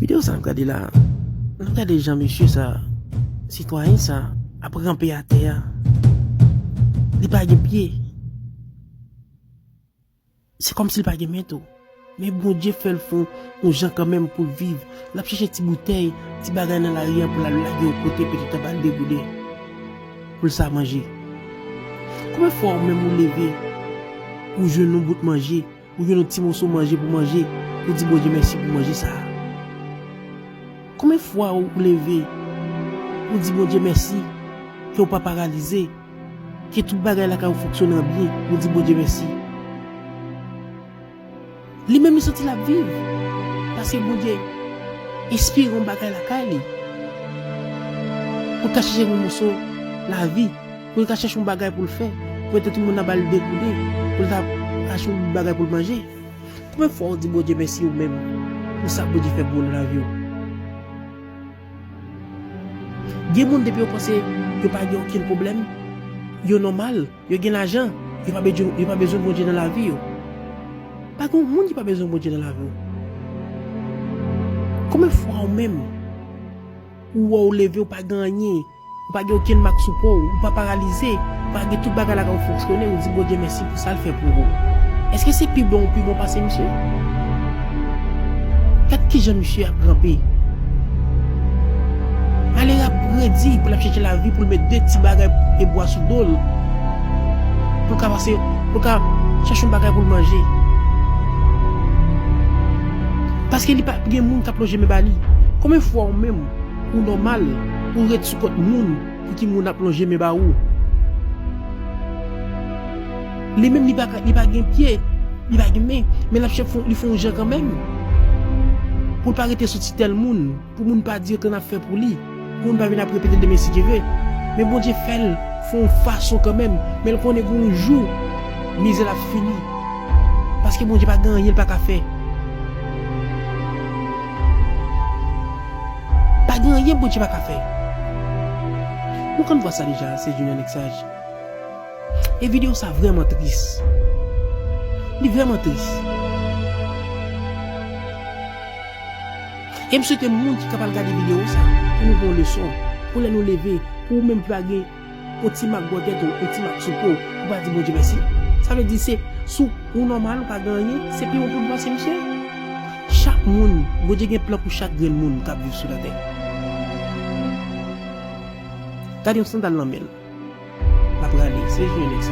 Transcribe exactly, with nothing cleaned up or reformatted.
Videyo sa n ap gade la, n ap gade jan mesye sa, sitwayen sa, ap ranpe atè a. Li pa gen pye. Se kòmsi li pa gen men tou. Men Bondye fè l fè yon jan kanmenm pou l viv. L ap chèche ti boutèy, ti bagay nan lari a pou l al lage yon kote, petèt anba l degoude. Pou l sa manje. Konbyen fwa ou menm ou leve, ou jwenn yon bout manje, ou jwenn yon ti moso manje pou manje, ou di Bondye mèsi pou manje sa a? Konbyen fwa ou leve, ou di Bondye mèsi, ke w pa paralize, ke tout bagay lakay ou fonksyone byen, ou di Bondye mèsi? Li menm li santi l ap viv, paske Bondye enspire yon bagay lakay li. Pou l ka chèche yon moso lavi, pou l ka chèche yon bagay pou l fè, pou petèt yon moun nan ba l degoude, pou l ta achte yon bagay pou l manje. Konbyen fwa ou di Bondye mèsi ou menm pou sa Bondye fè pou ou nan lavi w? Gen moun depi yo panse yo pa gen okenn pwoblèm, yo nòmal, yo gen lajan, yo pa bezwen, yo pa bezwen Bondye nan lavi yo. Pa gen moun ki pa bezwen Bondye nan lavi w. Konbyen fwa ou menm ou wè w leve, ou pa gen anyen, ou pa gen okenn mak sou po w, ou pa paralize, ou pa gen tout bagay lakay ou fonksyone, ou di Bondye mèsi pou sa l fè pou ou. Èske se pi bon ou pi bon pase misye? Gad kijan misye ap ranpe. Malere ap redi pou l ap chèche lavi, pou l met de ti bagay e bwa sou do l. Pou l ka pase, pou l ka chèche yon bagay pou l manje. Paske li pa gen moun k ap lonje men ba li. Konbyen fwa ou menm ou nòmal, ou ret sou kont moun pou ki moun ap lonje men ba ou? Li menm li pa, li pa gen pye, li pa gen men, men l ap chèche fè, li fè yon jan kanmenm. Pou l pa rete sou ti tèl moun, pou moun pa di ankenn afè pou li, pou moun pa vin ap repete demen si Dye vle. Men Bondye fè l fè yon fason kanmenm, men l konnen gen yon jou, mizè l ap fini. Paske Bondye pa gen anyen l pa ka fè. Pa gen anyen Bondye pa ka fè. Nou konn vwa sa deja, se Junior Nexage. E videyo sa vrèman tris. Li vrèman tris. E m swete moun ki kapab gade videyo sa, pou nou pran leson, pou lè nou leve, pou ou menm ki pa gen yon ti mak bò tèt ou, yon ti mak sou po, ou pa di Bondye mèsi. Sa vle di se sou ou nòmal, ou pa gen anyen, se pi bon pou nou pase misye. Chak moun, Bondye gen plan pou chak grenn moun k ap viv sou latè. Gade yon sandal nan men l. L ap rale, se jwe nèg sa.